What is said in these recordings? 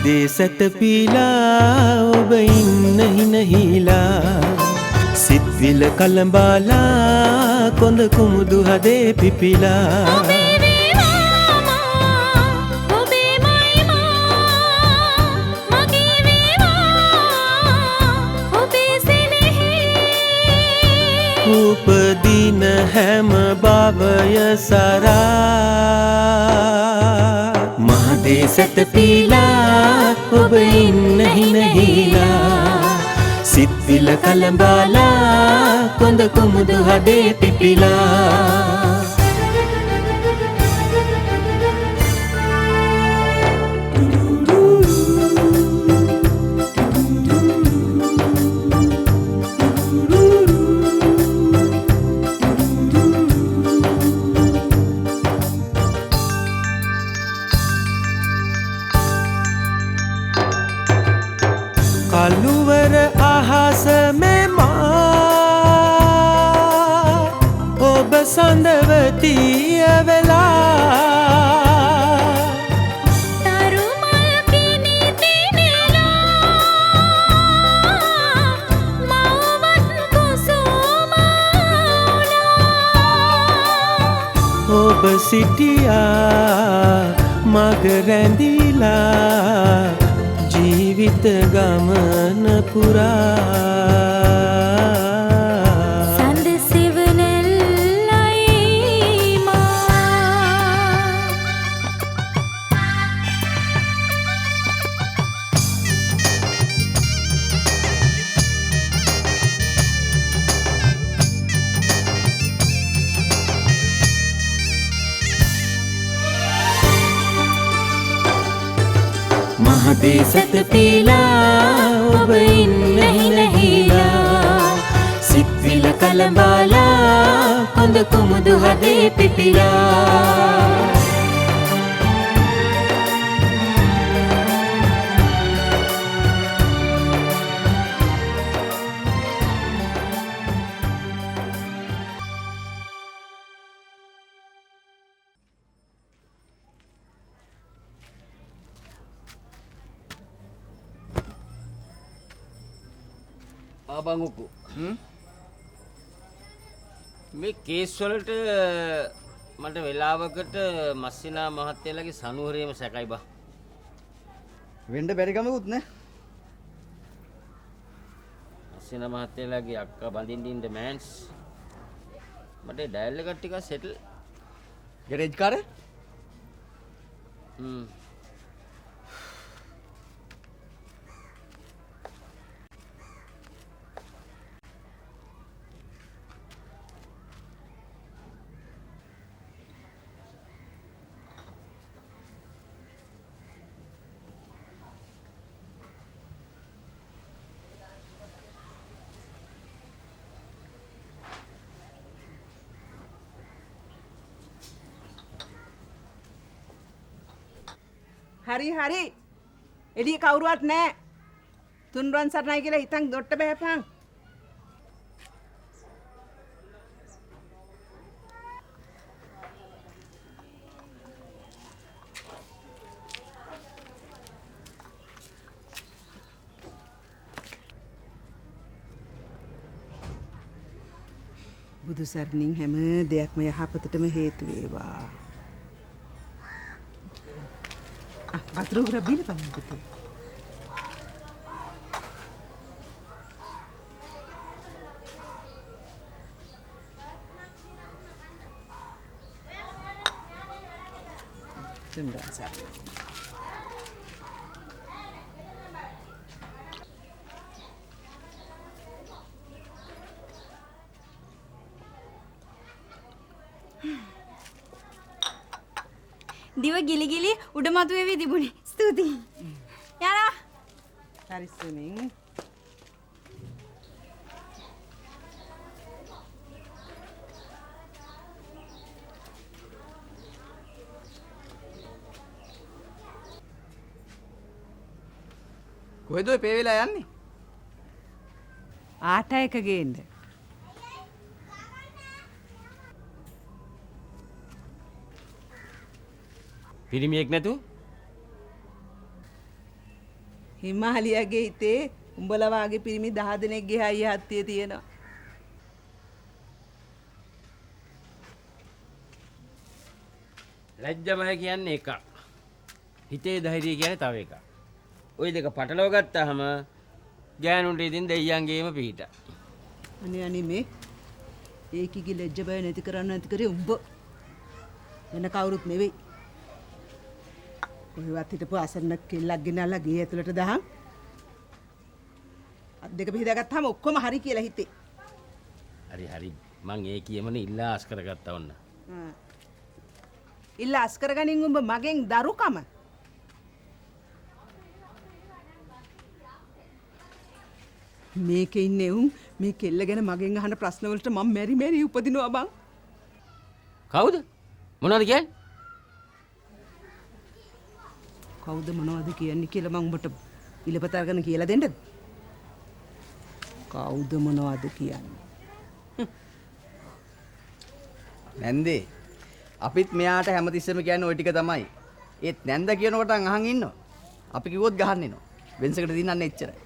මහදේ සැතපීලා ඔබ ඉන්න හිනහිලා සිත්විල කලඹාලා කොඳ කුමුදු හදේ පිපිලා ඔබේ වේවා මා ඔබේ මයිමා මගේ වේවා ඔබේ සෙනෙහේ උපදින හැම භවය සරා මහදේ සැතපීලා ඔබ ඉන්න හිනහිලා සිත්විල කලඹාලා කොඳ කුමුදු හදේ පිපිලා කළුවර අහස මෙමා ඔබ සඳවතිය වෙලා තරු මල් කිනිතිනෙලා මව්වත් කුසුම වුණා ඔබ සිටියා මග රැඳිලා ජීවිත ගමන පුරා සඳ සෙවණැල්ලයි මා මහදේ සැතපීලා ඔබ ඉන්න හිනහිලා සිත්විල කලඹාලා කොඳ කුමුදු හදේ පිපිලා ආබංගුකු මේ කේස් වලට මට වෙලාවකට මස්සිනා මහත්තයාලගේ සනුවරේම සැකයි බා. වෙන්න බැරි කමකුත් නෑ. මස්සිනා මහත්තයාලගේ අක්කා බඳින්න ඉන්න මෑන්ස් මට ඩයල් එකක් ටිකක් සෙටල්. ගැරේජ් කාරේ? හරි හරි එළිය කවුරුවත් නෑ. තුන්රුවන් සරණයි කියලා හිතන් දොට්ට බෑපන්. බුදු සරණින් හැම දෙයක්ම යහපතටම හේතු වේවා. වතුර උර බීලා බලන්න පුතේ. තුන්රුවන් සරණයි. දිව ගිලි ගිලි උඩ මතුවේවි තිබුණේ. ස්තුතියි. යනවා. පරිස්සමින්. කොහෙද ඔය පේ වෙලා යන්නේ? ආටා එක ගේන්න. පිරිමියෙක් නැතුව? හිමාලියාගේ හිතේ උඹලා වාගේ පිරිමි 10 දෙනෙක්ගේ හයිය හත්තිය තියෙනවා. ලැජ්ජ බය කියන්නේ එකක්. හිතේ ධෛර්යය කියන්නේ තව එකක්. ওই දෙක පටලව ගත්තාම ගෑනුන්ට ඉතින් දෙයියන්ගේම පිහිට. අනේ අනේ මේ ඒකිගේ ලැජ්ජ බය නැති කරන්න නැති කරේ උඹ. වෙන කවුරුත් නෙවෙයි. කොහෙවත් හිටපු අසරණ කෙල්ලක් ගෙනල්ලා ගේ ඇතුළට දහම් අත් දෙක පිහදාගත්තාම ඔක්කොම හරි කියලා හිතේ. හරි හරි මං ඒ කියමන ඉල්ලා අස් කරගත්තා ඔන්න. ඉල්ලා අස් කරගනින් උඹ මගෙන් දරුකම. මේකේ ඉන්නේ උන් මේ කෙල්ල ගැන මගෙන් අහන ප්‍රශ්න වලට මං මෙරි මෙරි උපදිනවා බං. කවුද? මොනවද කියන්නේ? කවුද මොනවද කියන්නේ කියලා මං උඹට ඉලපත අරගෙන කියලා දෙන්නද? කවුද මොනවද කියන්නේ? නැන්දේ අපිත් මෙයාට හැමතිස්සෙම කියන්නේ ওই ටික තමයි. ඒත් නැන්ද කියනකොට අහන් ඉන්නවා. අපි කිව්වොත් ගහන්න එනවා. වෙනසකට දිනන්නේ එච්චරයි.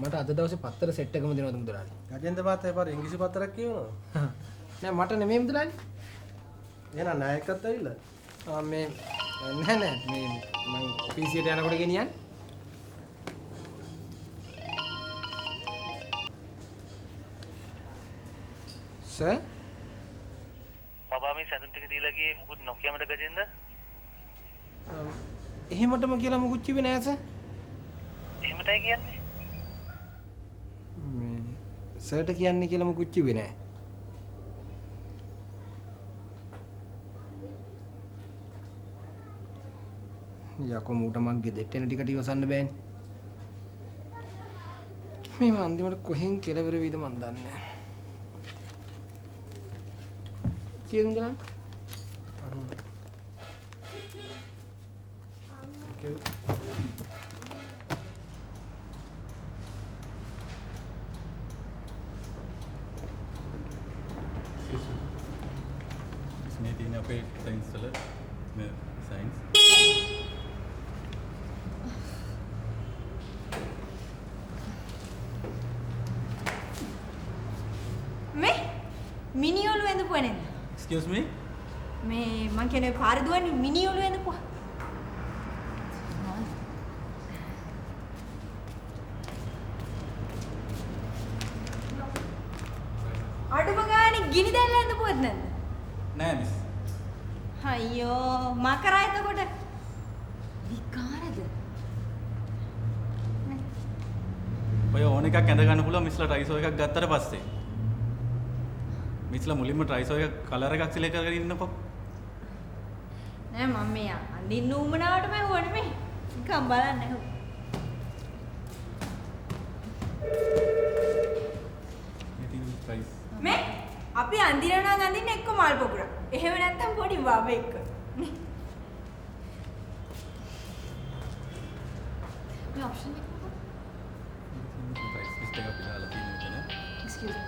මට අද දවසේ පත්තර සෙට් එකම දෙනවද මුදලාලි? ගජේන්ද්‍ර මහත්තයා පාර ඉංග්‍රීසි පත්තරක් කියවනවා. නෑ මට නෙමෙයි මුදලාලි. එහෙනම් නායකත් ඇවිල්ලා. ආ මේ නෑ නෑ මේ මං ඔෆිස් එකට යනකොට ගෙනියන්නේ. සර් බබා මේ සැඳුම් ටික දීලා ගියේ මුකුත් නොකියමද ගජේන්ද්‍ර? එහෙමටම කියලා මුකුත් කිව්වේ නෑ සර්. එහෙමටයි කියන්නේ? සර්ට කියන්නේ කියලා මුකුත් කිව්වේ නෑ. යකෝ මූට මං ගෙදෙට්ට එන ටිකට ඉවසන්න බෑනේ. මේ මං අන්තිමට කොහෙන් කෙලවර වෙයිද මං දන්නේ නෑ. කීයද මුදලාලි? Thank you. මේ තියෙන අපේ සයන්ස් වල මේ සයන්ස් මේ මිනි ඔලු ඇඳපුවා නේද? Excuse me? මේ මං කියන්නේ පාර දුවන්නේ මිනි ඔලු ඇඳපුවා. අඩුම ගානේ ගිනි දැල්ල ඇඳපුවත් නැද්ද? නෑ මිස්. අයියෝ මකරා එතකොට විකාරද? ඔය ඕන එකක් ඇඳ ගන්න පුළුවන් මිස්ලා ට්‍රයිසෝ එකක් ගත්තට පස්සේ. මිස්ලා මුලින්ම ට්‍රයිසෝ එක කලර් එකක් සිලෙක්ට් කරගෙන ඉන්නකෝ. නෑ මම මේ අඳින්න උවමනාවටම ඇහුවා නෙමෙයි. නිකන් බලන්න ඇහුවා. මේ තියෙන ප්‍රයිස්. මේ අපි අඳිනවා නම් අඳින්න එක්ක මල් පොකුරක්. එහෙම නැත්තම් පොඩි වවෙක්. මේ ඔප්ෂන් එක මොකක්ද? ප්‍රයිස් ලිස්ට් එක අපි දාලා තියෙන මෙතන. Excuse me.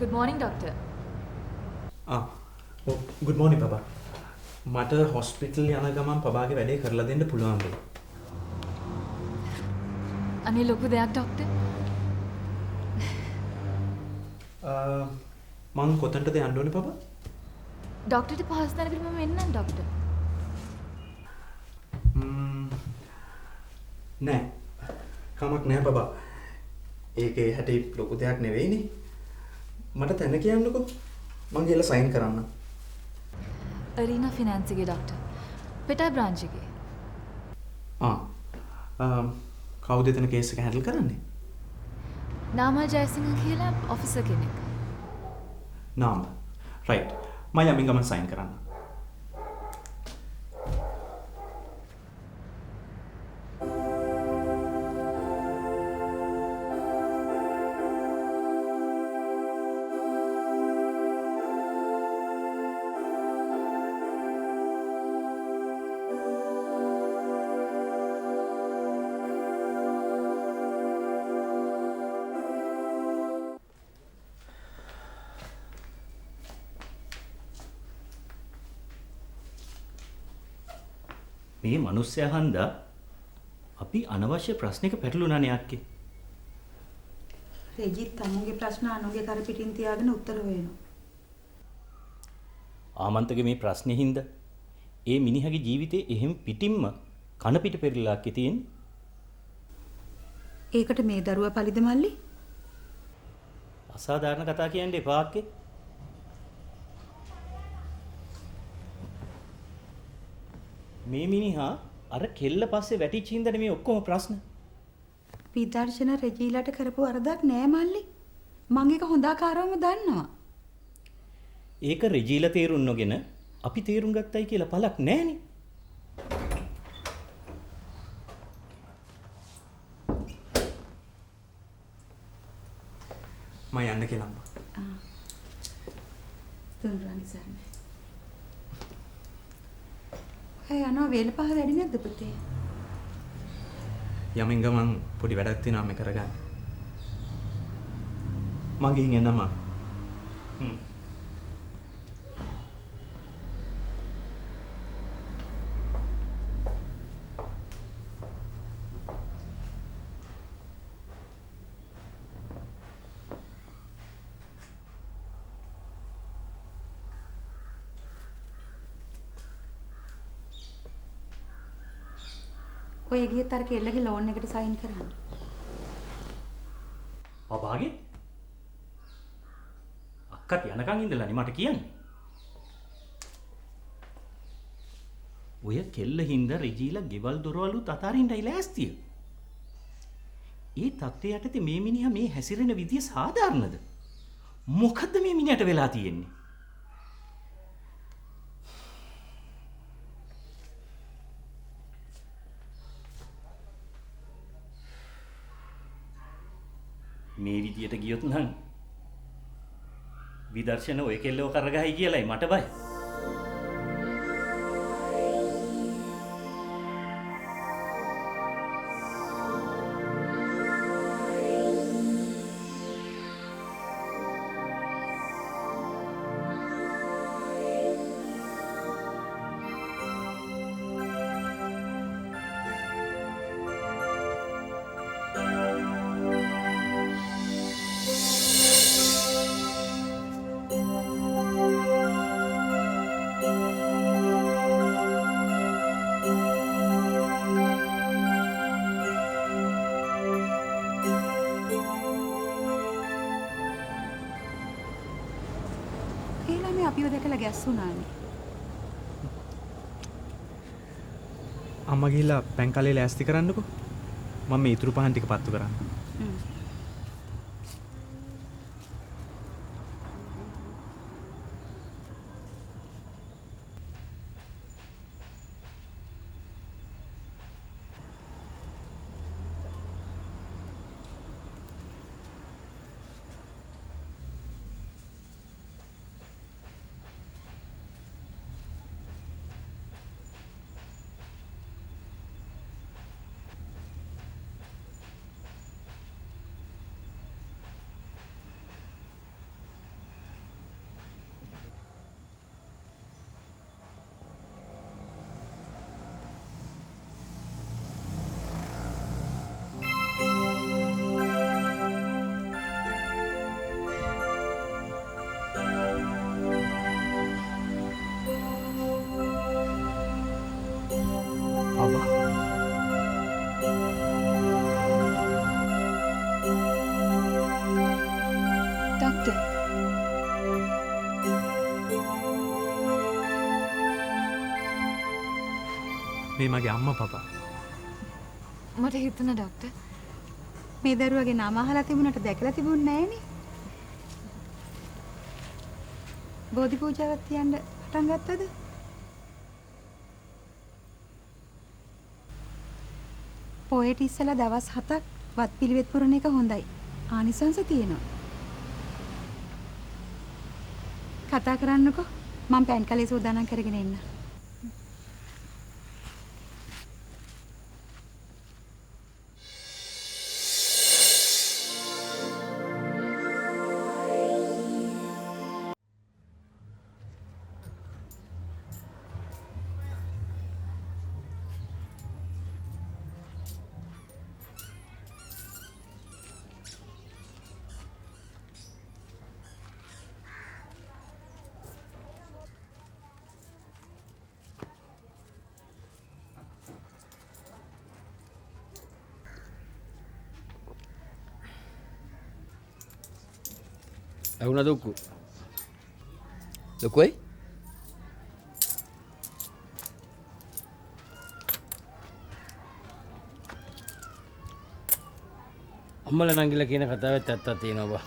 Good morning, doctor. Ah, oh, good morning බබා. මට හොස්පිටල් යන ගමන් බබාගේ වැඩේ කරලා දෙන්න පුළුවන් වෙයි. අනේ ලොකු දෙයක් ඩොක්ටර්. මං කොතනටද යන්න ඕනේ බබා? ඩොක්ටර්ට පහසු තැනකට මම එන්නම් ඩොක්ටර්. නෑ. කමක් නෑ බබා. ඒකේ හැටි ලොකු දෙයක් නෙවෙයිනේ. මට තැන කියන්නකෝ. මං ගිහලා සයින් කරන්න. අරීනා ෆිනෑන්ස් එකේ ඩොක්ටර්. පෙටා බ්‍රාන්ච් එකේ. ආ. කවුද එතන කේස් එක හැන්ඩල් කරන්නේ? නාමල් ජයසිංහ කියලා ඔෆිසර් කෙනෙක්. නාමල්. රයිට්. මම යමින් ගමන් සයින් කරන්න. මේ මිනිස්සයා හන්දා අපි අනවශ්‍ය ප්‍රශ්නයක පැටලුණානේ අක්කේ. රෙජිත් තමුන්ගේ ප්‍රශ්න අනුන්ගේ කර පිටින් තියාගෙන උත්තර හොයනවා. ආමන්තගේ මේ ප්‍රශ්නේ හින්දා ඒ මිනිහගේ ජීවිතේ එහෙම පිටින්ම කන පිට පෙරලිලා අක්කේ තියෙන්නේ. ඒකට මේ දරුවා පලිද මල්ලි? අසාධාරණ කතා කියන්න එපා අක්කේ. මේ මිනිහා අර කෙල්ල පස්සේ වැටිච්ච හින්දානේ මේ ඔක්කොම ප්‍රශ්න. විදර්ශන රෙජීලාට කරපු වරදක් නෑ මල්ලි. මං ඒක හොඳාකාරවම දන්නවා. ඒක රෙජීලා තේරුම් නොගෙන අපි තේරුම් ගත්තයි කියලා පළක් නෑනේ. මම යන්න කියලා අම්මා. ආ. තුන්රානි සරණයි. ඔය යනවා වේල පහ වැඩි නැද්ද පුතේ? යමින් ගමන් පොඩි වැඩක් තියෙනවා මේ කරගන්න. මං ගිහින් එන්නම් අම්මා. හ්ම්. ඔය ගියත් අර කෙල්ලගේ ලෝන් එකට සයින් කරන්න. බබාගේ අක්කත් යනකන් ඉඳලානේ මට කියන්නේ. ඔය කෙල්ල හින්දා රෙජීලා ගෙවල් දොරවලුත් අතාරින්නයි ලෑස්තිය. ඒ තත්ත්වය යටතේ මේ මිනිහා මේ හැසිරෙන විදිය සාධාරණද? මොකද්ද මේ මිනිහට වෙලා තියෙන්නේ? මේ විදියට ගියොත් නම් විදර්ශන ඔය කෙල්ලව කරගහයි කියලායි මට බය. අපිව දැකලා ගැස්සුණානේ. අම්මා ගිහිල්ලා පැන් කලේ ලෑස්ති කරන්නකෝ. මම මේ ඉතුරු පහන් ටික පත්තු කරන්න. මේ මගේ අම්මා පපා. මට හිතුණා ඩොක්ටර් මේ දරුවගේ නම අහලා තිබුණාට දැකලා තිබුණ නෑනේ. බෝධි පූජාවක් තියන්න පටන් ගත්තද? පොයට ඉස්සලා දවස් 7ක් වත් පිළිවෙත් පුරන එක හොඳයි. ආනිසංස තියෙනවා. කතා කරන්නකෝ. මම පෑන් කලේ සූදානම් කරගෙන එන්න. ඇහුණාද ඔක්කු? ලොකුයි අම්මලා නංගිලා කියන කතාවෙත් ඇත්තක් තියෙනවා බා.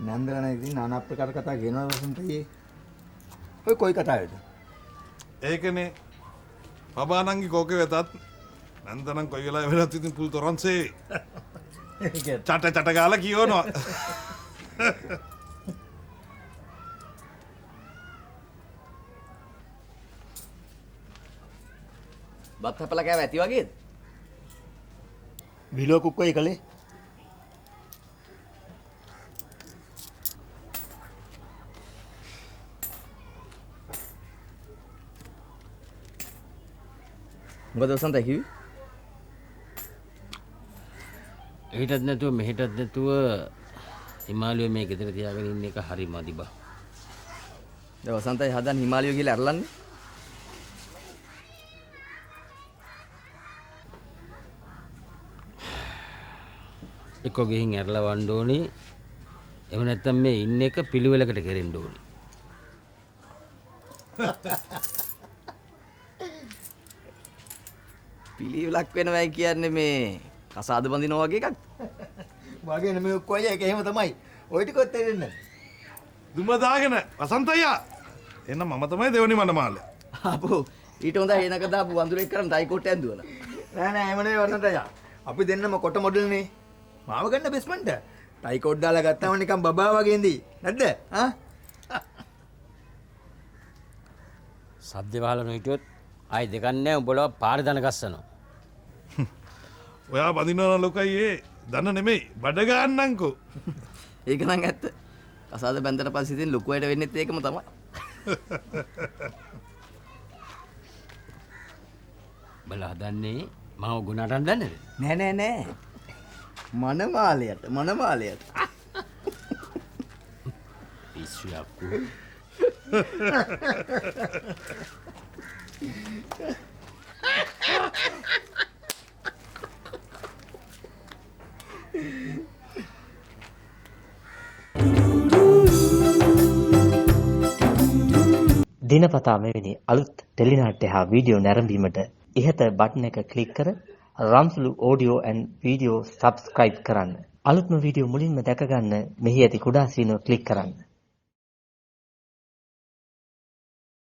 නන්දලා නම් ඉතින් নানা ප්‍රකාර කතා කියනවා වසන්ත අයියේ. ඔය කොයි කතාවේද? ඒකනේ බබා නංගි කෝකේ වෙතත් නන්දනම් කොයි වෙලාවෙ වෙලත් ඉතින් පුල් තොරන්සේ චට චට ගාලා කියවනවා. බත් හපලා කෑව ඇති වගේද? විලෝ කුක්කෝ ඒකලේ. මොකද වසන්ත කිව්වේ? එහෙටත් නැතුව මෙහෙටත් නැතුව හිමාලය මේ ගෙදර තියාගෙන ඉන්න එක හරි මදි බා. දැන් වසන්තයි හදන් හිමාලය කියලා අරලන්නේ. එක්ක ගිහින් ඇරලා වන්න ඕනේ. එහෙම නැත්නම් මේ ඉන්න එක පිළිවෙලකට කෙරෙන්න ඕනේ. පිළිවෙලක් වෙනවයි කියන්නේ මේ කසාද බඳිනවා වගේ එකක්. වගේ නෙමෙයි ඔක්කොම අයියා ඒක එහෙම තමයි. ඔය ටිකත් තේරෙන්නේ නැහැ. දුම දාගෙන වසන්ත අයියා. එහෙනම් මම තමයි දෙවෙනි මනමාලයා. අපෝ ඊට හොඳ හේනක දාපු වඳුරෙක් කරන් ටයි කෝට් ඇඳුවලා. නෑ නෑ එහෙම නෙමෙයි වසන්ත අයියා. අපි දෙන්නම කොට මොඩල් නේ. මාව ගන්න බෙස්මන්ට්. ටයි කෝට් දාලා ගත්තාම නිකන් බබා වගේ ඉඳී. නැද්ද? ආ? සද්ද වහලා නොහිටියොත් ආයි දෙකක් නෑ උඹලව පාර දන ගස්සනවා. ඔයා බඳිනවා නම් ලොකයි ඒ දන නෙමෙයි බඩ ගන්නම්කෝ. ඒක නම් ඇත්ත. කසාද බැන්දට පස්සේ ඉතින් ලොකු අයට වෙන්නෙත් ඒකම තමයි. උඹලා හදන්නේ මාව ගුණාටන් දන්නද? නෑ නෑ නෑ. මනමාලයට මනමාලයට. පිස්සු යක්කු. දිනපතා මෙවැනි අලුත් ටෙලිනාට්‍ය හා වීඩියෝ නැරඹීමට ඉහත බටන් එක ක්ලික් කර Ramsulu audio and video subscribe කරන්න. අලුත්ම වීඩියෝ මුලින්ම දැක ගන්න මෙහි ඇති කුඩා සීනුව ක්ලික් කරන්න.